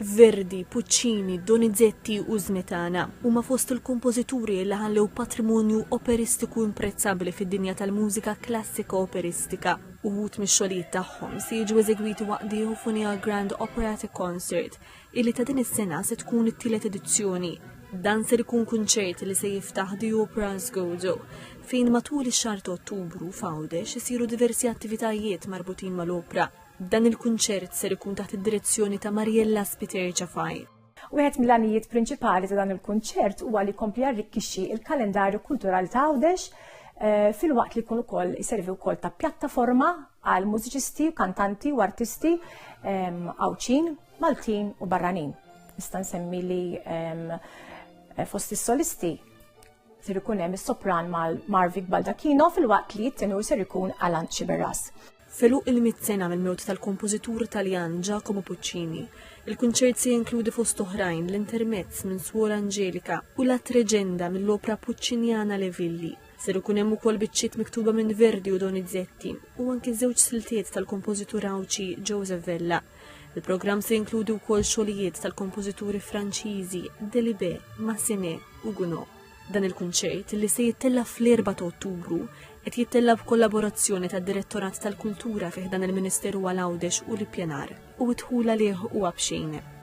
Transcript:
Verdi, Puccini, Donizetti u Smetana huma fost il-kompożituri li ħallew patrimonju operistiku imprezzabbli fid-dinja tal-mużika klassika operistika. Uħud mix-xogħlijiet tagħhom se jiġu eżegwiti waqt The Euphonia Grand Operatic Concert illi ta' din is-sena se tkun it-tielet edizzjoni. Dan ser ikun kunċert li se jiftaħ The Opera's Gozo, fejn matul ix-xahar ta' Ottubru f'Għawdex isiru diversi attivitajiet marbutin mal-opra. Dan il-kunċert ser ikun taħt id-direzzjoni ta' Mariella Spiter Ċafaj. Wieħed mill-għanijiet prinċipali ta' dan il-kunċert huwa li jkompli jarrikkixxi il-kalendarju kulturali ta' Għawdex eh, filwaqt li jkun ukoll iservi wkoll ta' pjattaforma għal mużiċisti, kantanti u artisti ehm, Għawdxin, Maltin u barranin. Nista' nsemmi li ehm, fost is-solisti ser ikun hemm is-sopran mal Marvik Baldacchino filwaqt li t-tenur ser ikun Alan Xiberras. F'għeluq il-mitt sena mill-mewt tal-kompożitur Taljan Giacomo Puccini, il-kunċert se jinkludi fost oħrajn l-intermezz minn Suor Angelica u la Tregenda mill-opra Pucciniana Le Villi. Ser ikun hemm ukoll biċċiet miktuba minn Verdi u Donizetti u anki żewġ siltiet tal-kompożitur Għawdxi Joseph Vella. Il-programm se jinkludi wkoll xogħlijiet tal-kompożituri Franċiżi Delibes, Massenet u Gounod. Dan il-kunċert li se jittella fl-4 ta' Ottubru qed jittella b'kollaborazzjoni tad-Direttorat tal-Kultura fi ħdan il-Ministeru għal Għawdex u l-Ippjanar u d-dħul għalih huwa b'xejn.